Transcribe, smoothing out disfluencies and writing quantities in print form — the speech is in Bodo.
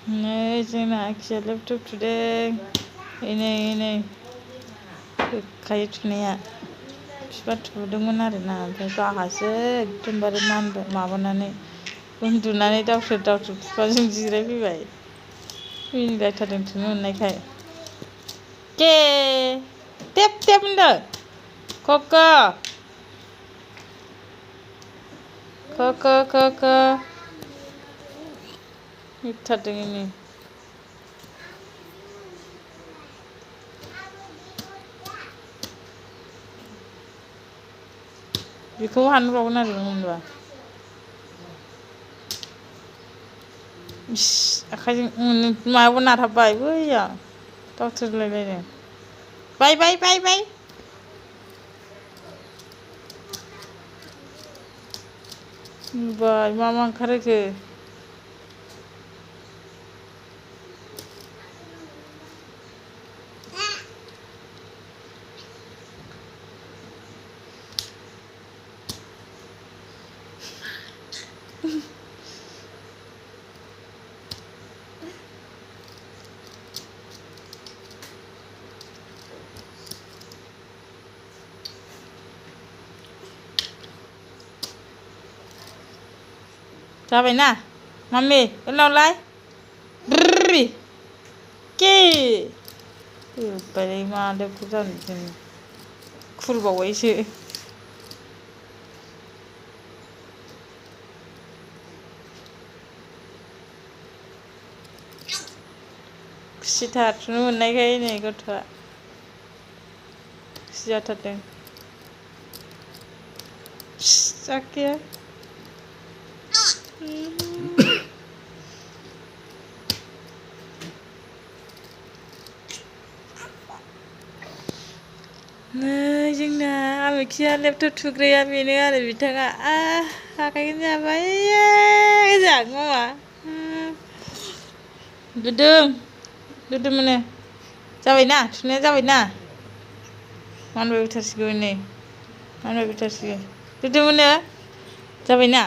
नै जोंना आखिया लेपटप थुदों नै होखायो थुनाया बिफा थुदोंमोन आरोना ओमफ्राय गावहासो एकदमबारे माबानानै उन्दुनानै दावथ्रोद दावथ्रोद बिफाजों जिरायफैबाय मिनिलायथारदों थुनो मोननायखाय के टेप टेप होनदों कक होथारदों इनै बेखौ हानहरबावगोन आरो मोनबा इस आखाइजों मायावबो नारहाबबाय बैयाव दावथ्रोदलायलायदों बाय नुबाय मा ओंखारहोखो जाबायना माम्मि उनावलाय के होबाय मा लेपटप जानो बिदिनो खुरबावबायसो खुसिथार थुनो मोननायखाय नै गथ'आ खुसि जाथारदों जाखाया नै जोंना आमोखिया लेपटप थुग्राया बेनो आरो बिथाङा आखाइखौनो जाबाय मोजां मामा दुदु मोनो जाबायना थुनाया जाबायना मानबाय बोथारसिगौ नै मानबाय बोथारसिगौ दुदु मोनो जाबायना